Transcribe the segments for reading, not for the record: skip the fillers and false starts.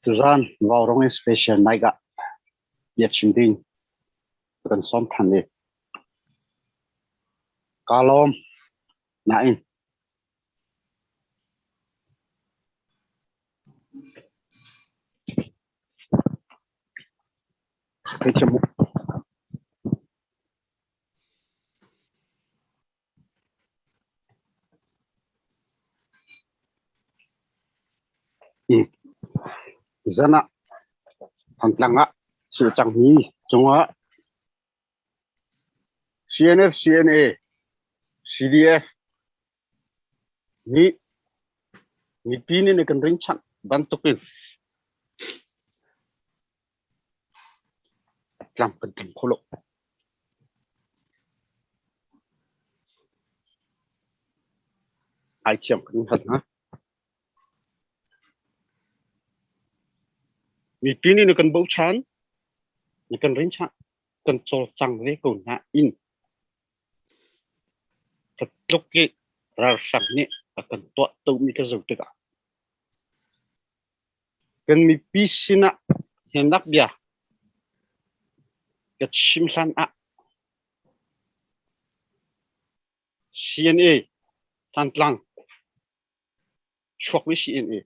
Tuzaan Vaurawng in special night ah bia chim ding kan sawm ṭhan i kaa lawm. Nain thei thiam u. Zan ah Thantlang ah thil a cangmi cungah CNF, CNA, CDF nih mipi nih na kan rinchanh bantukin tlam kan tling kho lo. Ai thiam kan hal hna. Mipi nih na kan bochan, na kan rinchanh, kan cawlcang ve ko hna in tluk i ralhrang nih a kan tuah tomi ka zoh tikah kan mipi sinah hnemnak bia ka chim hlan ah CNA Thantlang chuakmi CNA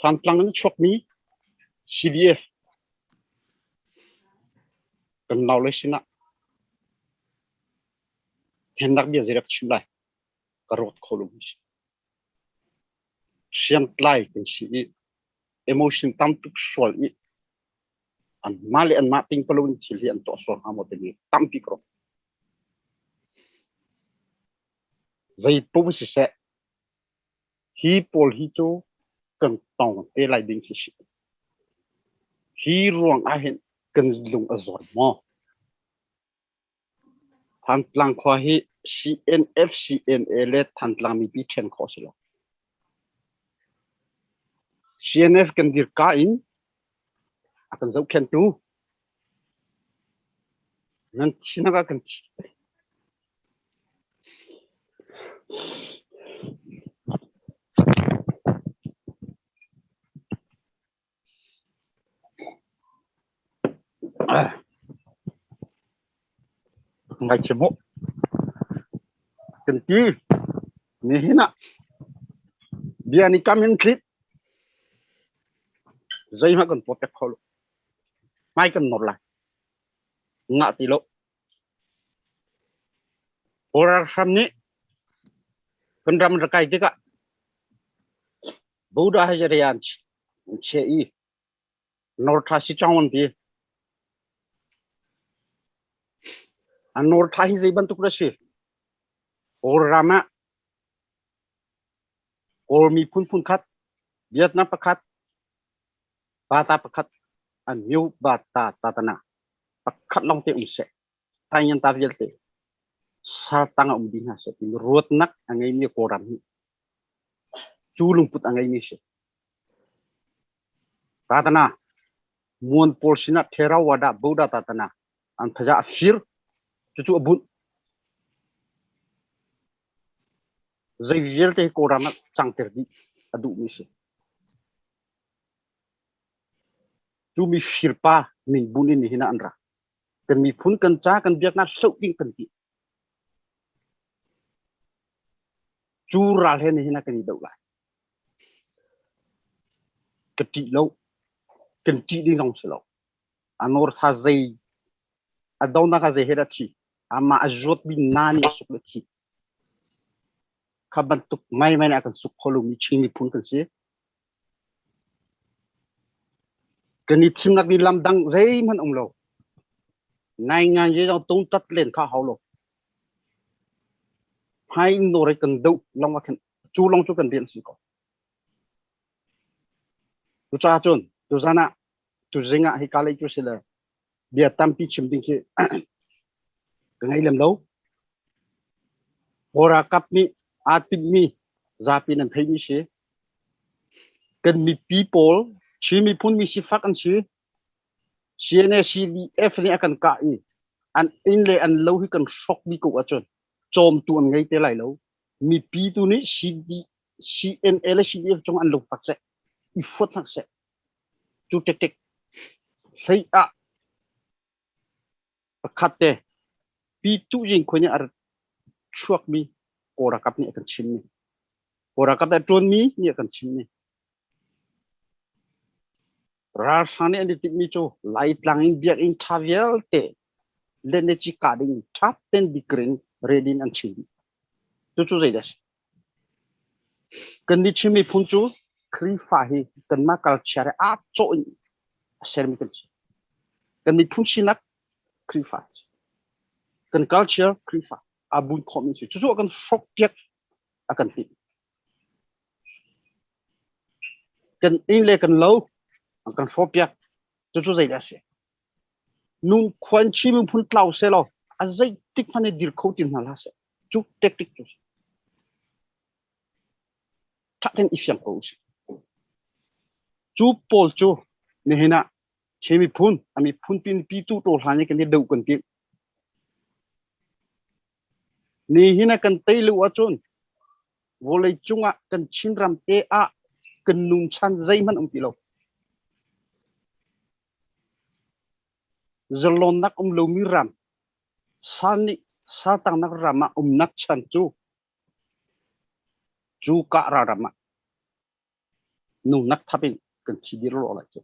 Thantlang in chuakmi CDF kan naule sinah hnemnak bia zei rak chim lai ka ruat kho lo mi si. Hriamtlai kan si i emotion tam tuk sual i anmah le anmah tingpalo in thil hi an tuah sual hnga maw timi tampi ka ruat. Zei paoh siseh hi pawl hi cu kan tong te lai ding khi si. Hi ruang ah hin kan lung a zawi maw? Thantlang khua hi CNF, CNA le Thantlang mipi ṭhen khawh a si lo. CNF kan dirka in a kan zohkhenhtu nan thinak ah kan thi. Ngaithiam mu. Kan ti. Nihin ah bia ni kam in tlit. Zeihmanh kan pawt kho lo. Hmai kan nor lai. Ngah ti lo. Kawl ralhram nih kan ram rak kai tikah Buddha hi rian an chiah i Northa si cang an ti. A Northa hi zei bantuk dah si? Kawl ram ah Kawl miphun phun khat, Vietnam pakhat, Bata pakhat, an myu bata tatana pakhat lawng te um seh. Taingyan ta vialte sartang a um dih hna seh timi ruatnak a ngeimi Kawlram hi cu lungput a ngeimi si. Tatana muan pawl sinah Theravada Buddha tatana an phaza a fir cucu a bunh. Zei vialte hi Kawlram ah cangter dih a duhmi si. Cu mi firpa min bunh in nihin ah an ra. Kan miphun kan ca kan biaknak hloh ding kan ti. Cu ral he nihin ah kan i doh lai. Ka ṭih lo. Kan ṭih ding zong si lo. A nawr tha zei a donak ah zei he dah thi. Amah a zuatmi na nih a suk le thi. Kha bantuk mai mai nih a kan suk kho lomi Chin miphun kan si. Kan i thimnak ni lam dang zeihmanh um lo. Ngaingai ye zong tung tat len kha hau lo. Hmai in nawr i kan doh lawng ah khin cu lawng cu kan rian si ko. Cucaah cun tuzan ah tuzing ah hika lei cu si le bia tampi chim ding khi ka ngei lem lo. Kawl ralkap nih aa timhmi zapi nan theimi si. Kan mipi pawl Chin miphun mi sifak an si. CNA CDF nih a kan kah i an inn le an lo hi kan hrawk dih ko ahcun cawmtu an ngei te lai lo. Mipi tu nih CD, CNA le CDF cung an lungfak seh, i fuat hna seh. Cu tiktik hlei ah pakhat te pi tu jing khua nih a rat chuakmi Kawl ralkap nih a kan chimmi. Kawl ralkap a ṭuanmi nih a kan chimmi. Ralhrang nih an i timhmi cu Laitlang in biakinn ṭha vialte leneci kah ding ṭha tein bikrin ready in an chim dih. Cucu zeidah a si? Kan nih Chin miphun cu Khrihfa hi kanmah culture he aa cawh in a sermi kan si. Kan miphun sinak Khrihfa a si. Kan culture Khrihfa aa bunh khawhmi a si. Cucu a kan hrawkpiak a kan timh. Kan inn le kan lo an kan hrawhpiak. Cucu zeidah a si? Nun khuan Chin miphun tlau sehlaw a zeitik hmanh in dir kho ti hna hlah seh. Cu tactic cu ṭha tein i fiang ko usih. Cu pawl cu nihin ah Chin miphun a miphun pi tu to hlan i kan i doh kan timh. Nihin ah kan tei lo ahcun vawlei cungah kan Chinram te ah kan nungchan zeihmanh um ti lo. Zalonnak um lomi ram, sal nih saltangnak ram ah umnak chan cu cu kah ralram ah nungnak thap in kan thi dir lo lai cu.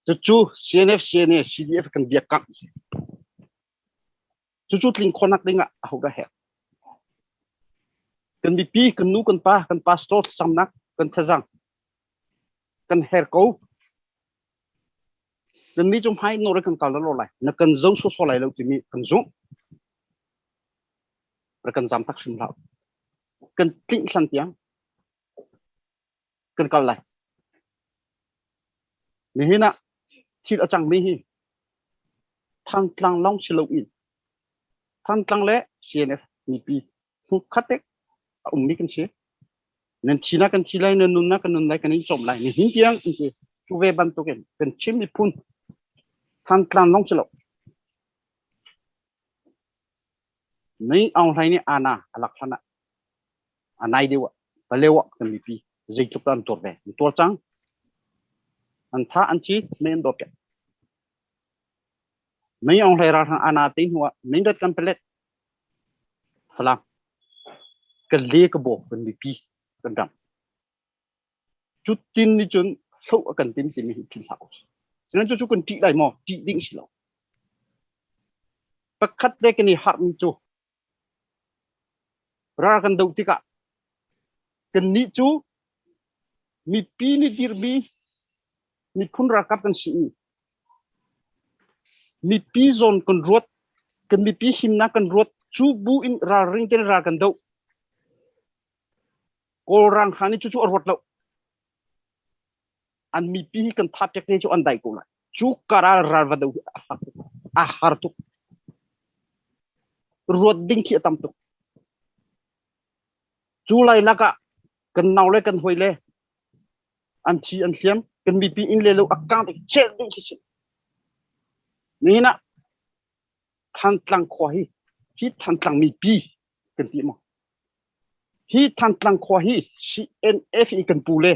Cucu CNF, CNA, CDF kan biakkamh. Cucu tling khawhnak ding ah ahodah herh? Kan mipi, kan nu, kan pa, kan pastor thlacamnak, kan thazang kan her ko. Kan mi cu hmai nawr kan kal lo lai. Na kan zo sawsawh lai lo timi kan zumh. Ra kan zam tak hrim hlah. Kan tlinh hlan tiang kan kal lai. Nihin ah thil a cangmi hi Thantlang lawng si loin Thantlang le CNF mipi hmukkhat te a ummi kan si. Nan thi na kan thi lai, nan nun na kan nun lai, kan in cawm lai. Nihin tiang in si. Cu ve bantukin kan Chin miphun Thantlang lawng si lo. Mei Aung Hlaing nih ana a lak hlan ah a nai deuh ah Palewa kan mipi zeitluk dah an tuar ve. An tuar cang. An tha an ci mei an dawt. Mei Aung Hlaing ralhrang ana te hnu ah Mindat kan palet Falam kan le ka bo kan mipi kan ram. Cutin nih cun hloh a kan tim timi hi philh hlah usih. Cunan cucu kan ṭih lai maw? Ṭih ding si lo. Pakhat te kan i harhmi cu ral kan doh tikah kannih cu mipi nih dirhmi miphun ralkap kan si i mipi zawn kan ruat, kan mipi himnak kan ruat, cu bu in ralring tein ral kan doh. Kawlrang hna nih cucu a ruat lo. An mipi hi kan tha pek te cu an dai ko lai. Cu karal ral va do hi a fak tuk. A har tuk. Ruat ding khi a tam tuk. Cu lai lakah kan nau le kan hoi le an thi an hliam kan mipi inn le lo a kang tik cel ding khi si. Nihin ah Thantlang khua hi hi Thantlang mipi kan ti maw? Hi Thantlang khua hi CNF i kan pu le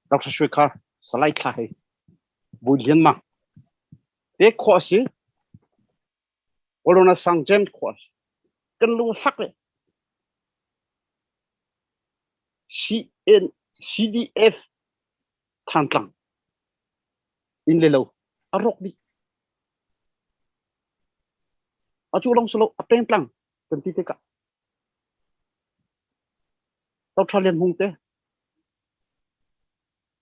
Dr. Shwe Khar, Salai Thla hei, Bawi Lian Mang te khua si Corona Sang Jem khua si. Kan lung fak le CN CDF Thantlang inn le lo a rawk dih. Atu lawng si lo a pengtlang kan ti tikah Dr. Lian Hmung te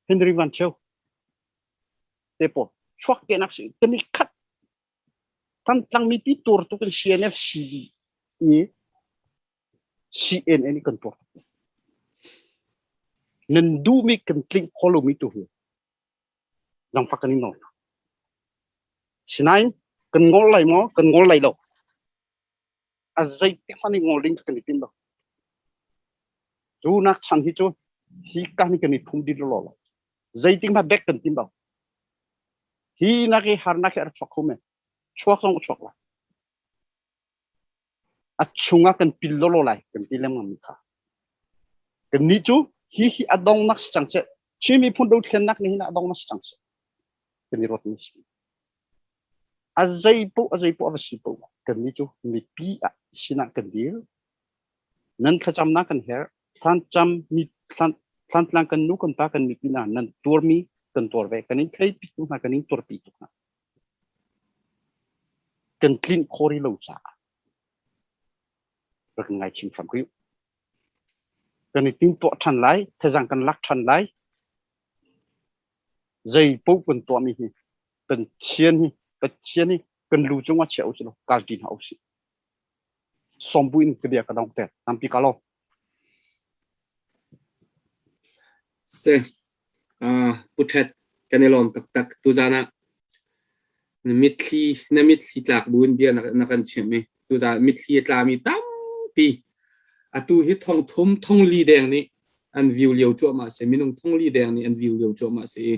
Henry Van Thio te pawl chuak te nak si kan i khat Thantlang mipi tur tuk in CNF CD i CNN kan tuar nan duhmi kan tlinh kho lomi tu hi zangfak kan in nawl hna. Sinain kan ngol lai maw? Kan ngol lai lo. A zeitik hmanh i ngol ding kan i tim lo. Cu nak chan hi cu hi ka ni kan i phum dih lo lo. Zeitik hmanh bek kan tim lo. Hi nak i harnak hi a rak chuak kho men. Chuak zong a chuak lai. A chungah kan pil lawlaw lai kan ti lengmang mi kha. Kannih cu hi hi a dongnak si cang seh. Chin miphun dothlennak nihin ah dong na si cang si. Kan i ruat mi si. A zei poh a zei poh a va si poh kan ni cu mipi ah sinah kan dir. Nan thlacamnak kan herh. Thlancam mi thlantlang kan nu kan pa kan mipi hna nan tuarmi kan tuar ve. Kan in theipi tu hna kan in tuarpi tuk hna. Kan tlinh khawh rih lo caah rak ngai chin hram ko. Kan i timtuah ṭhan lai, thazang kan lak ṭhan lai. Zei paoh kan tuahmi hi kan thian hi Pathian hi kan lu cungah chia usih law kalṭi hna usih. Sawmbu in ka bia ka dong ter. Tampi ka lo. Si. Pu Ṭhet, kan i lawm taktak. Tuzaan ah na mitthli na mitthli tlak buin bia na kan chimh i tuzaan mitthli a tlami tampi atu hi thong thum thong li deng nih an view lio cuahmah si minung thong li deng nih an view lio cuahmah si i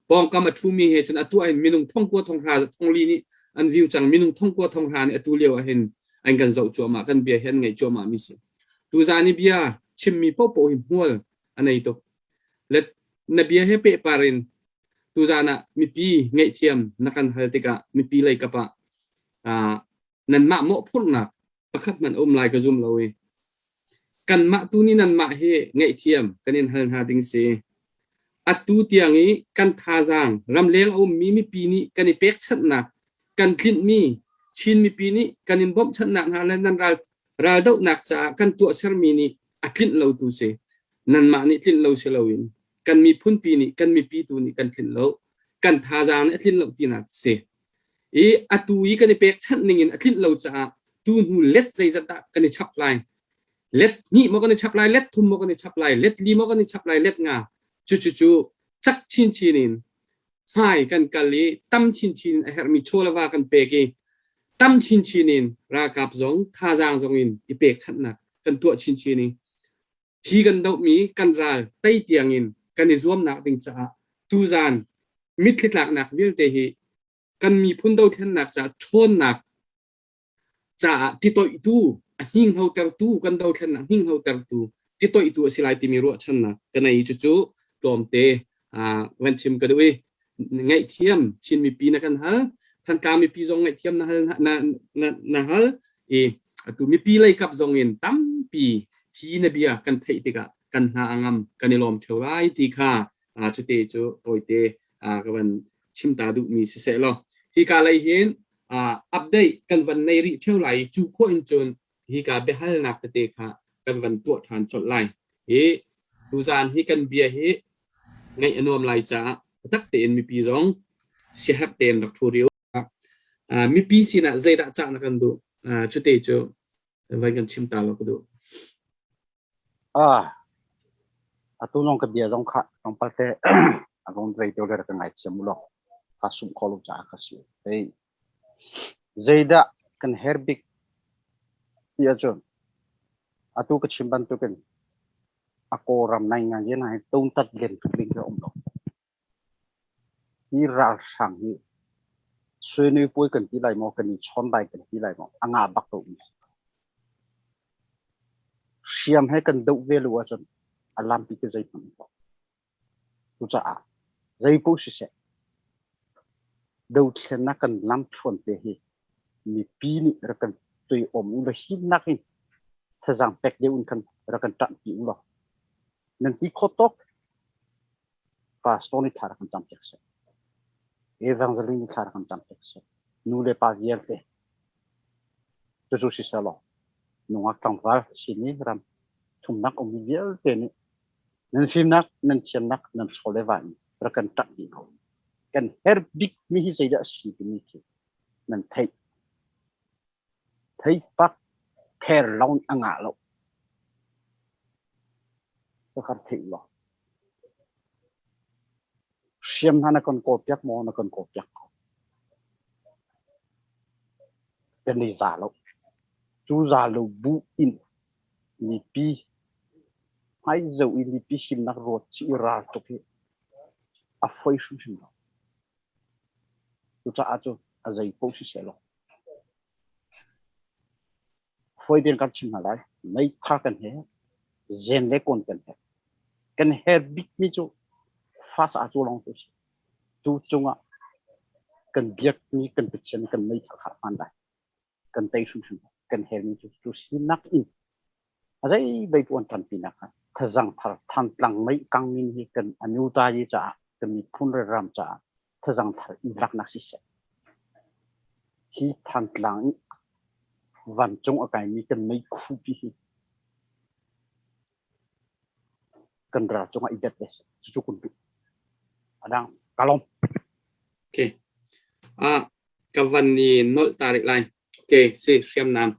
pawngkam a ṭhumi he cun atu ahhin minung thong kua thong hra thong li nih an view cang minung thong kua thong hra nih atu lio ahhin an kan zoh cuahmah kan bia hi an ngaih cuahmah mi si tuzaan i bia chimmi paohpaoh hi hmual a nei tuk le na bia he pehpar in tuzaan ah mipi ngaihthiam na kan hal tikah mipi lei kap ah nanmah mawhphurhnak pakhat hmanh a um lai ka zum lo i kanmah tu nih nanmah hi ngaihthiam kan in hal hna ding si. Atu tiang i kan thazaang ramleng a ummi mipi nih kan i pekchanhnak kan tlinhmi Chin mipi nih kan in bawmhchanhnak hna le nan ral raldohnak caah kan tuahsermi nih a tlinh lo tu si. Nanmah nih tlinh lo si loin kan miphunpi nih kan mipi tu nih kan tlinh lo kan thazaang nih a tlinh lo tinak si. I atu i kan i pekchanh ning in a tlinh lo caah tu hnu let zeizat dah kan i chap lai let hnih maw kan i chap lai let thum maw kan i chap lai let li maw kan i chap lai let nga cu cu cu cak chinchin in hmai kan kal i tam chinchin a herhmi chaw le va kan pek i tam chinchin in ralkap zong thazaang zong in i pekchanhnak kan tuah chinchin i hi kan dohmi kan ral tei tiang in kan i zuamnak ding caah tuzaan mitthli tlaknak vialte hi kan miphun dothlennak caah ṭhawnnak caah titoihtu a hninghnotertu kan dothlennak hninghnotertu titoihtu a si lai timi ruahchannak ka nei cucu tlawmte van chim ka duh i ngaihthiam Chin mipi na kan hal Thantlang mipi zong ngaihthiam na hal na, na, na hal i atu mipi lei kap zong in tampi hi na bia kan theih tikah kan hna a ngam kan i lawm theo lai ti kha cute cu tawite ka van chim ta duhmi siseh law hi ka lei hin update kan van nei rih theo lai cu khawh in cun hi ka biahalnak tete kha kan van tuah ṭhan colh lai hi tuzaan hi kan bia hi ngaih a nuam lai caah tak tein mipi zong siaherh tein rak ṭhu rih mipi sinah zeidah cah na kan duh cute cu vai kan chim ta lo ka duh. Ah, atu nong ka bia zong kha tlawmpal te a rung rei deuh le ka ngaithiam u law ka sumh khawh lo caah ka si. Hei, zeidah kan herh bik ti ahcun atu ka chim bantukin a Kawlram nai ngai in hai tontat len tuk ding khi a um lo. Hi ralhrang hi suinui puai kan ti lai maw, kan i chawn lai kan ti lai maw, a ngah bak lo mi. Hriam he kan doh ve lo ahcun a lampi cu zeihmanh an lo. Cucaah zeipaoh siseh, dothlennak kan lamthluan te hi mipi nih rak kan tuiawm u law himnak in thazaang pek deuh in khan rak kan ṭanhpi u law nan ti khawh tawk pastor nih thla rak kan campiak seh. Evangelist nih thla rak kan campiak seh. Nu le pa vialte cucu siseh law nungak tlangval simi ram thumnak ummi vialte nih nan fimnak nan thiamnak nan chaw le va in rak kan ṭanh dih ko. Kan herh bikmi hi zeidah a si timi khi nan theih. Theipak pher lawng a ngah lo. Ka kar theih law. Hriam hna na kan kawlpiak maw na kan kawlpiak ko. Kan i za lo. Cu za lo bu in mipi hmai zo i mipi himnak ruat chih i ral tuk hi a foi hrimhrim lo. Cucaah cu a zei paoh siseh law Fawi tein kan chim hna lai. Meithal kan he, zen le kawn kan he. Kan her bikmi cu First ah cu lawng cu si. Cu cungah kan biakmi kan Pathian kan meithal kha hman lai. Kan tei hrimhrim kan helmi cu cu sinak in a zei bei puan ṭanpinak kha thazang thar Thantlang mei kangmin hi kan anu ta yi caah kan miphun le ram caah thazang thar in laknak siseh. Hi Thantlang i vancung a kaimi kan meikhu pi hi kan ral cungah i dat ve seh. Cucu kun duh. Adang kalom. Okay. Ah, ka van ni nolh ta rih lai. Okay, si hriamnam.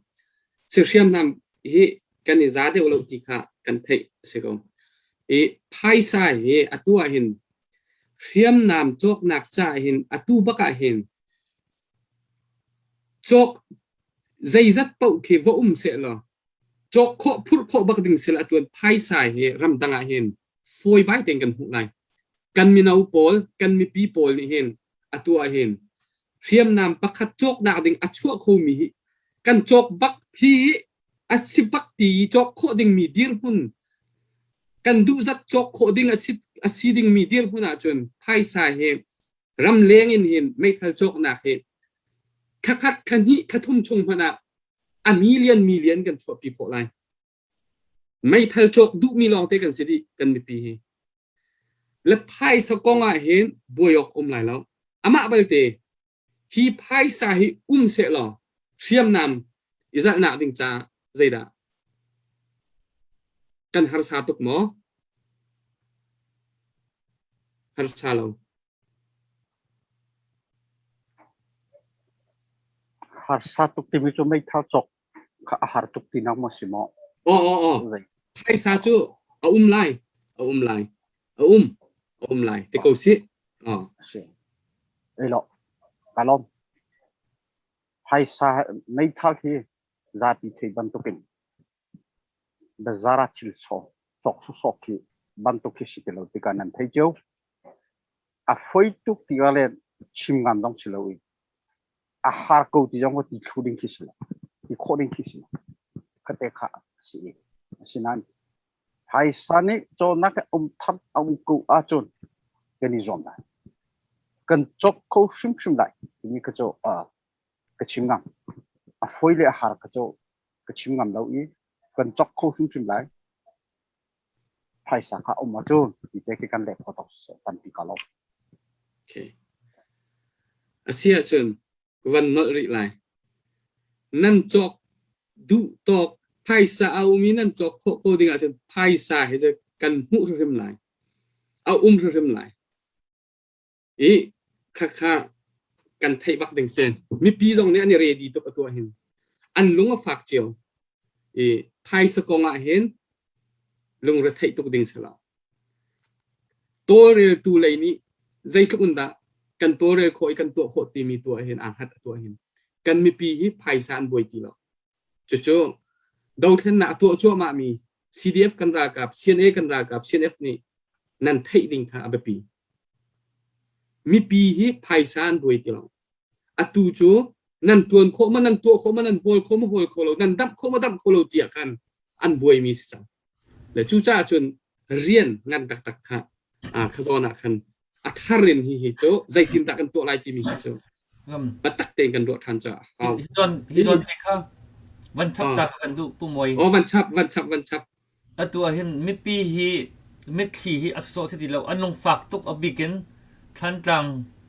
Si hriamnam hi kan i za deuh lo ti kha kan theih a si ko. I phaisa hi atu ah hin hriamnam cawknak ca hin atu bak ah hin cawk zeizat paoh khi va um seh law cawk khawh phurh khawh bak ding sila atuan phaisa hi ramdang ah hin fawi bai tein kan hmuh lai. Kan mino pawl, kan mipi pawl nih hin atu ah hin hriamnam pakhat cawknak ding a chuah khomi hi kan cawk bak hi a si bak ti i cawk khawh dingmi dirhmun kan duh zat cawk khawh ding a si dingmi dirhmun ahcun phaisa hi ramleng in hin meithal cawknak hi thakhat thahnih thathum chung hmanh ah a million million kan chuahpi khawh lai. Meithal cawk duhmi lawngte kan si dih kan mipi hi. Le phaisa kong ah hin buai awk um lai lo. Amah balte hi phaisa hi um seh law hriamnam i zalhnak ding caah zeidah kan harsa tuk maw? Harsa lo. Harsa tuk timi cu meithal cawk kha a har tuk tinak maw si maw? Aw aw aw. Phaisa cu a um lai, a um lai, a um, a um lai ti ko si. Aw. Si. Ei lo, ka lawm. Phaisa meithal hi zapi thei bantukin bazar ah thil cawk sawsawh khi bantuk khi si ti lo tikah nan thei cio. A foi tuk tikah le chim ngam zong si lo i a har ko ti zong ti thlu ding khi si lo. Ti khawh ding khi si lo. Khate kha a si i. Asinain phaisa nih cawnnak um thar a um ko ahcun kan i zuam lai. Kan cawk kho hrimhrim lai timi kha cu ka chim ngam. A foi le a har kha cu ka chim ngam lo i kan cawk kho hrimhrim lai. Phaisa kha um ahcun ti te khi kan leh khawh tuk tampi ka lo. Okay. A si ahcun van nolh rih lai. Nan cawk duh tawk phaisa a um i nan cawk khawh ko ding ahcun phaisa hi cu kan hmuh hrimhrim lai. A um hrimhrim lai. I khakha kan theih bak ding si. Mipi zong nih an i ready tuk a tuah hin. An lung a fak cio. I phaisa kong ah hin lungre theih tuk ding si lo. Tawlreltu lei nih zeitluk in dah kan tawlrel khawh i kan tuah khawh timi tuah hin aa hngat a tuah hin. Kan mipi hi phaisa an buai ti lo. Cucu dothlennak a tuah cuahmahmi CDF kan ralkap, CNA kan ralkap, CNF nih nan theih ding kha a biapi. Mipi hi phaisa an buai ti lo. Atu cu nan tuan khawh ma nan tuah khawh ma nan hawl khawh ma hawl kho lo nan damh khawh ma damh kho lo tiah khan an buaimi si cang. Le cucaah cun rian ngan taktak kha kha zawn ah khan a thar in hi hi cu zeitindah kan tuah lai timi hi cu biatak tein kan ruah ṭhan caah hau. Hi zawn hi zawn te kha van chap ta kan duh pu Mawi. Oh van chap van chap van chap. Atu ah hin mipi hi mitthli hi a sawh si ti lo an lungfak tuk a bik in Thlantlang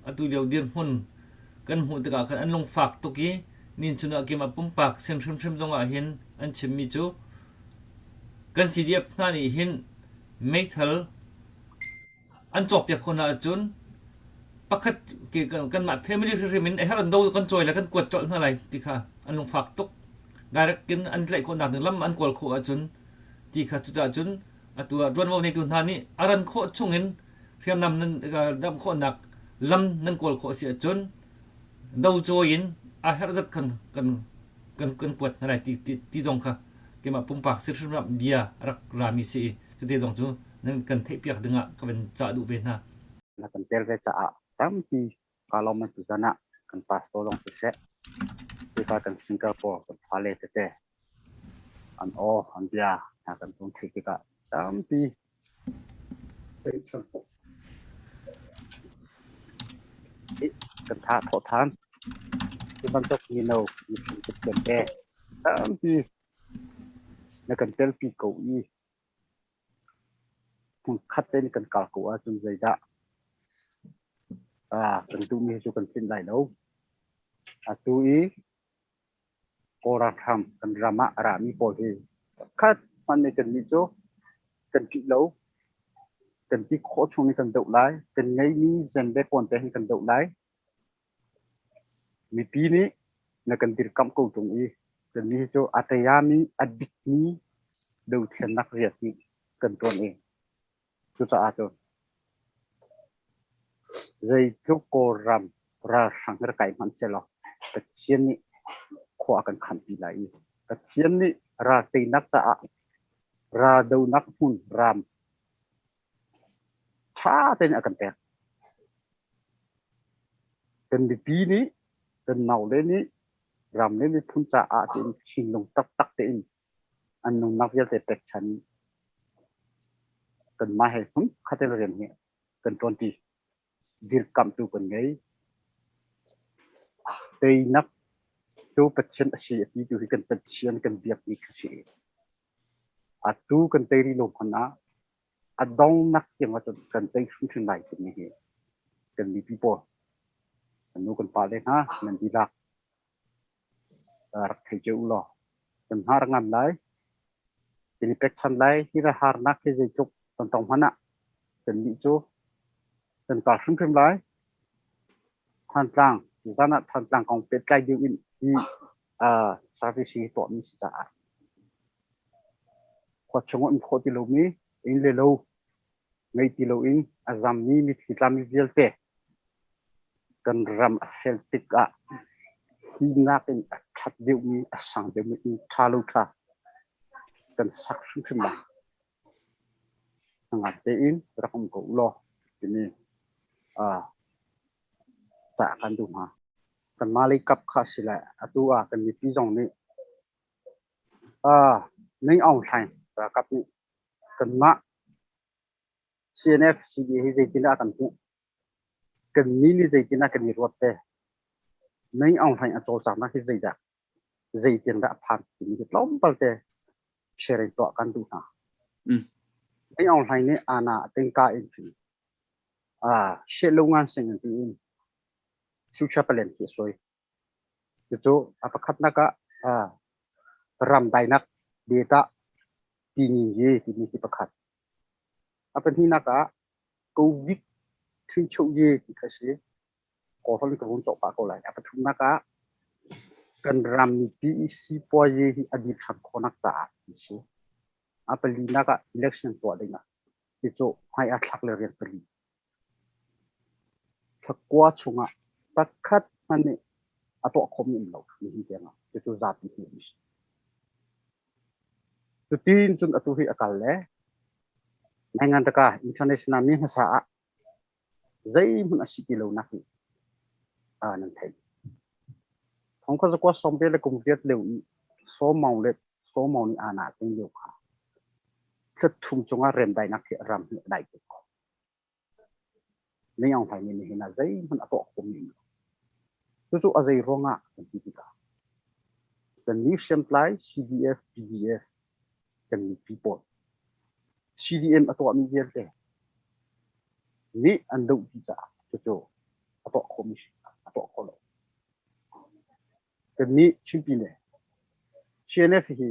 atu lio dirhmun kan hmuh tikah khan an lungfak tuk i ninchun ah keimah pumpak sin hrimhrim zongah hin an chimmi cu kan CDF hna nih hin meithal an cawkpiak khawh hna ahcun pakhat kanmah family hrimhrim in a herh an do kan cawi le kan kuat colh hna lai ti kha an lungfak tuk. Direct in an tlaih khawhnak ding lam an kawl khawh ahcun ti kha cucaah cun atu ah ṭuanvo neitu hna nih a ran khawh chungin hriamnam nan damh khawhnak lam nan kawl khawh a si ahcun do cawi in a herh zat khan kan kan kan kuat hna lai ti ti, ti zong kha keimah pumpak si hrimhrim bia a rak rami si i cuti zong cu nan kan theihpiak dingah ka van cah duh ve hna. Na kan tel ve caah tampi kaa lawm an tuzan ah kan pastor zong siseh Khrihfa kan Singapore kan fale tete an aw an bia hna kan tum thei tikah tampi Hi kan tha thawh than. Hi bantuk mino mifim Pathian te tampi na kan telpi ko i hmunkhat tein kan kal ko ahcun zeidah kan duhmi cu kan tlinh lai lo. Atu i Kawl ralhrang kan ram ah a rami pawl hi pakhat hmanh nih kannih cu kan ṭih lo. Kan ti khawh chung in kan doh lai. Kan ngeihmi zen le kawn te hin kan doh lai. Mipi nih na kan dirkamh ko ṭung i kannih cu a teiami a dikmi dothlennak rian hi kan ṭuan i cucaah cun zeitluk Kawlram ralhrang rak kai hmanh sehlaw Pathian nih khua a kan khanpi lai i Pathian nih ral teinak caah raldonak hmun ram ṭha tein a kan pek. Kan mipi nih, kan naule nih ram le miphun caah tiin thinlung taktak tein an nunnak vialte pekchan kanmah he hmunkhat in rian hi kan ṭuanṭi. Dirkamhtu kan ngei. Teinak cu Pathian a si a ti tu hi kan Pathian kan biakmi kha si. Atu kan tei rih lo hmanh ah a donghnak tiang ahcun kan tei hrimhrim lai timi hi kan mipi pawl kan nu kan pale hna nan dihlak rak thei cio u law kan har ngam lai. Kan i pekchan lai. Hi ra harnak hi zeitluk kan tong hmanh ah kannih cu kan kal hrimhrim lai. Thantlang, zan ah Thantlang kong pehtlai deuh in hi service hi tuahmi si caah khua chung um khawh ti lomi inn le lo ngei ti loin a zammi mitthli tlami vialte kan ram a fel tikah hi nakin a ṭhat deuhmi a sang deuhmi inn ṭha lo ṭha kan sak hrimhrim lai. Hnangam tein rak um ko u law timi ca kan duh hna. Kanmah lei kap kha si le atu ah kan mipi zong nih Ning Aung Hlaing ralkap nih kanmah CNF CDA hi zeitindah a kan hmuh? Kannih nih zeitindah kan i ruat te? Ning Aung Hlaing a cawlcanghnak hi zeidah zeitindah a phan timi hi tlawmpal te sharing tuah kan duh hna. Ning Aung Hlaing nih ana a tingka in phin she lo ngan sing an ti in future plan khi a suai. Cucu a pakhatnak ah ram dainak data timi timi hi pakhat. A pahnihnak ah COVID ṭhincho ye ti kha si. Kawlholh in ka vun cawh pah ko lai. A pathumnak ah kan ram mipi i sipuazi hi a dir ṭhan khawhnak caah ti si. A palinak ah election tuah ding ah cucu hmai a thlak le rian pali. Thlakua chungah pakhat hmanh nih a tuah khawhmi um lo nihin tiangah cucu zapi hmuh a si. Cutin cun atu hi a kal le Naingan-taka international mi hmasa ah zeihmanh a si ti lonak hi nan theih. Thongkhat zakua sawmte le kum riat lio i sawmau le sawmau nih aa na ting lio kha thla thum cungah remdaihnak hi ram hi a dai tuk ko. Ning Aung Hlaing nih nihin ah zeihmanh a tuah khawhmi um lo. Cucu a zei ruangah kan ti tikah kan mi hriamtlai CDF, PDF kan mipi pawl CDM a tuahmi vialte nih an doh dih caah cucu a tuah khawhmi a tuah khawh lo. Kannih Chinpi le CNF hi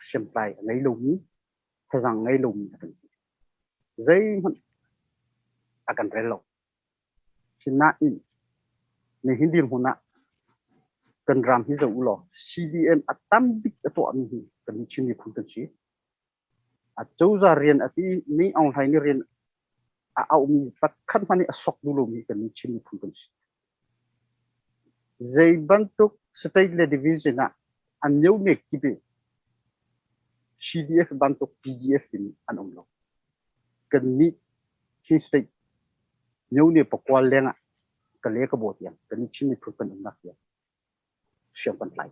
hriamtlai a ngei lomi thazaang ngei lomi a kan ti. Zeihmanh a kan rel lo. Sinain nihin dirhmun ah kan ram hi zoh u law CDM a tam bik a tuahmi hi kan Chin miphun kan si. A cozah rian a ti mi Aung Hlaing nih rian a auhmi pakhat hmanh nih a sok duh lomi kan Chin miphun kan si. Zei bantuk state le division ah an myo kip i CDF bantuk PDF in an um lo. Kannih Chin state myone pakua leng ah Kale ka baw tiang kan Chin miphun kan umnak tiang hriam kan tlai.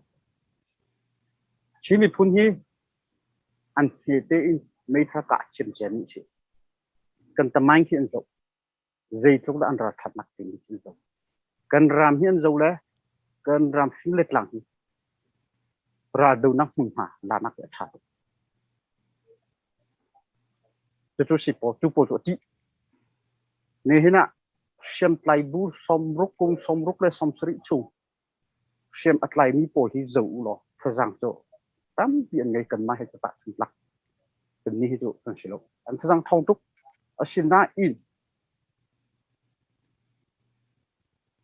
Chin miphun hi an hme tein meithal kah ciamciam mi si. Kan tamain khi an zoh. Zeitluk dah an ralṭhatnak timi khi an zoh. Kan ram hi an zo le kan ram fing le tlang hi raldonak hmunhma lanak hi a ṭha tuk. Cucu si pawl cu pawl cu a ṭih. Nihin ah hriamtlai bu 60 kum 60 le 70 chung hriam a tlaimi pawl hi zoh u law thazaang cu tampi an ngei kanmah he cu tahchun tlak kannih hi cu kan si lo. An thazaang ṭhawng tuk. Asinain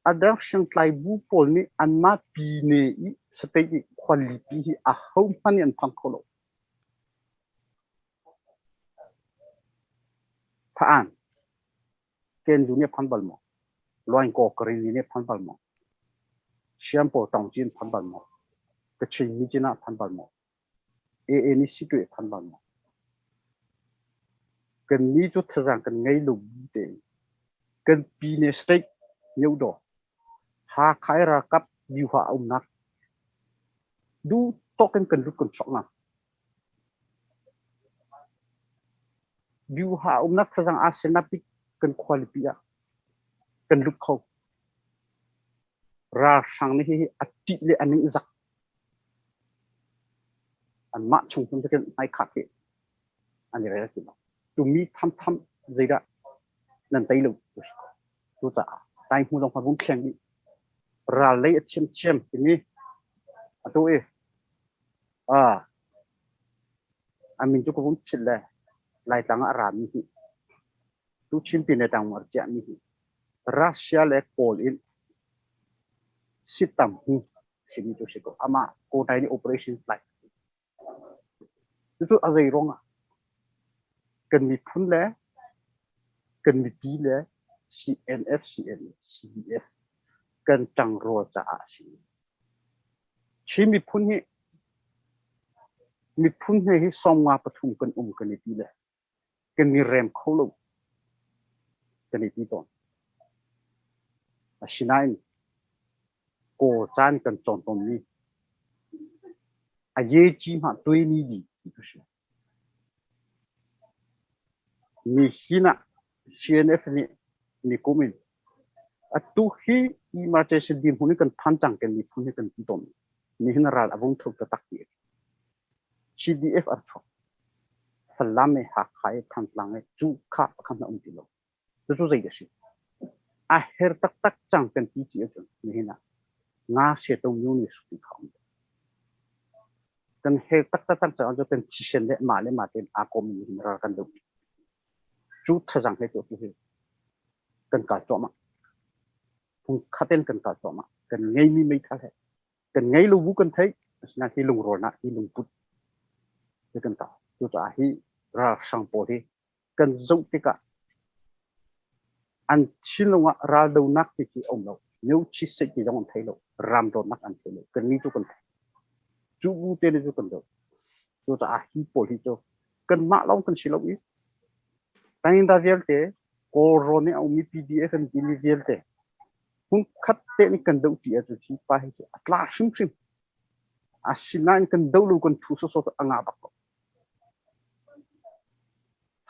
A dang hriamtlai bu pawl nih anmah pyine i state i khualipi hi ahohmanh nih an phang kho lo. Pha-an, Kenzu nih a phan bal maw? Luaingkaw Kareni nih a phan bal maw? Siampaw Taungci an phan bal maw? Kachin Myitkyina a phan bal maw? AA nih Sittwe a phan bal maw? Kannih cu thazaang kan ngei lo bu tein kan pyine state myodaw Hakha i ralkap view-ha a umnak duh tawk in kan lut kan chuak ngam. View-ha a umnak thazaang aa selnak bik kan khualipi ah kan lut kho. Ralhrang nih hihi a ṭih le a ningzak. Anmah chung hmun cu hmaikhah khi an i rel ti lo. Tumi thamtham zeidah nan tei lo tu si ko. Cucaah tai hmu zong kha vung thleng dih. Ral lei a thiamthiam timi atu i a min cu ka vung philh le Laitlang ah a rami hi tu Chin pine tang a ciahmi hi Russia le Kawl in sitam hu simi cu si ko. Amah Kawtai nih operation flight. Cucu a zei ruangah kan miphun le kan mipi le CNF, CNA, CDF kan ṭangrual caah a si. Chin miphun hi miphun he hi 53 kan um kan i ti le kan i rem kho lo kan i ti tawn. Asinain Kawl caan kan cawn tawnmi a ye ci hmah tuaimi di ti ka si. Nihin ah CNF nih nikum in atu hi emergency dirhmun in kan phan cang kan miphun hi kan ti tawn. Nihin ral a vung tho taktak ti a si. CDF an chuak. Falam e Hakha e Thantlang e cu kha kha um ti lo. Cucu zei a si? A her taktak cang kan ti ci ahcun nihin ah nga se to myo ni su ti kha um. Kan her taktak cang cang ahcun kan thisen le mah le mah tein aa kom mi hin ral kan doh. Cu thazang he cu tu hi kan kal cuahmah. Phung khaten kan kal cuahmah. Kan ngeimi meithal he kan ngei lo bu kan theih asinain hi lungrawlnak hi lungput hi kan tah cucaah hi ralhrang pawl hi kan zoh tikah an thinlung ah raldonak ti khi a um lo myochi state ti zong an thei lo ram dawtnak an thei lo kan ni cu kan thei cu bu te ni cu kan do cucaah hi pawl hi cu kanmah lawng kan si lo i Tangda vialte Kawlrawn i a ummi PDF an timi vialte hmunkhat te nih kan doh ṭi ahcun hi pa hi cu a tla hrimhrim. Asinain kan doh lo kan thu sawsawh cu a ngah bak ko.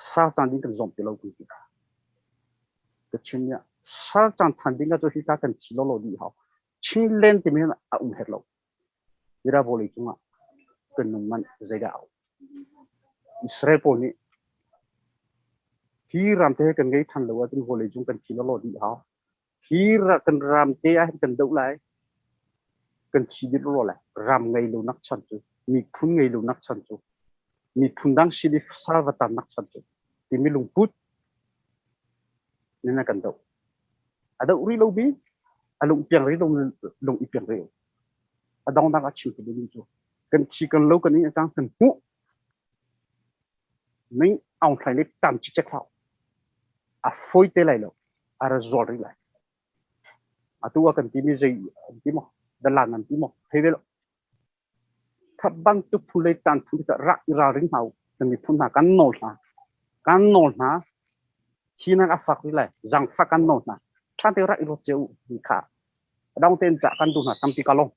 Sar caan ding kan zawm ti lo kan ti. Ka chim nia sar caan than ding ah cu hi ta kan thi lo lo dih hau. Chinland timi hin a um her lo. Mira vawlei cungah kan nung man zeidah a um. Israel pawl nih hi ram te kan ngei than lo ahcun vawlei cung kan thi lo lo dih hau. Hi kan ram te ah hin kan doh lai. Kan thi dih lo lai. Ram ngei lo nak chan cu, miphun ngei lo nak chan cu, miphun dang sin i sal va tan nak chan cu timi lungput nin a kan doh. A doh rih lo bi, a lung piang rih lo lung i piang rih. A dongdang a chim tu ding cu kan thi kan lo kan ing cang kan hmuh Ning Aung Hlaing nih tam cicek hlah. A fawi te lai lo. A ra zual rih lai. Atu ah kan timi zei an ti maw? Dalan an ti maw? Thei ve lo. Kha bantuk phu lei tan phu tikah rak i ralring hna u. Kan miphun hna kan nawl hna. Kan nawl hna. Hi nak a fak rih lai. Zangfak kan nawl hna. Ṭha te rak i ruat cio u. Ti kha. Dong tein cah kan duh hna tampi ka long.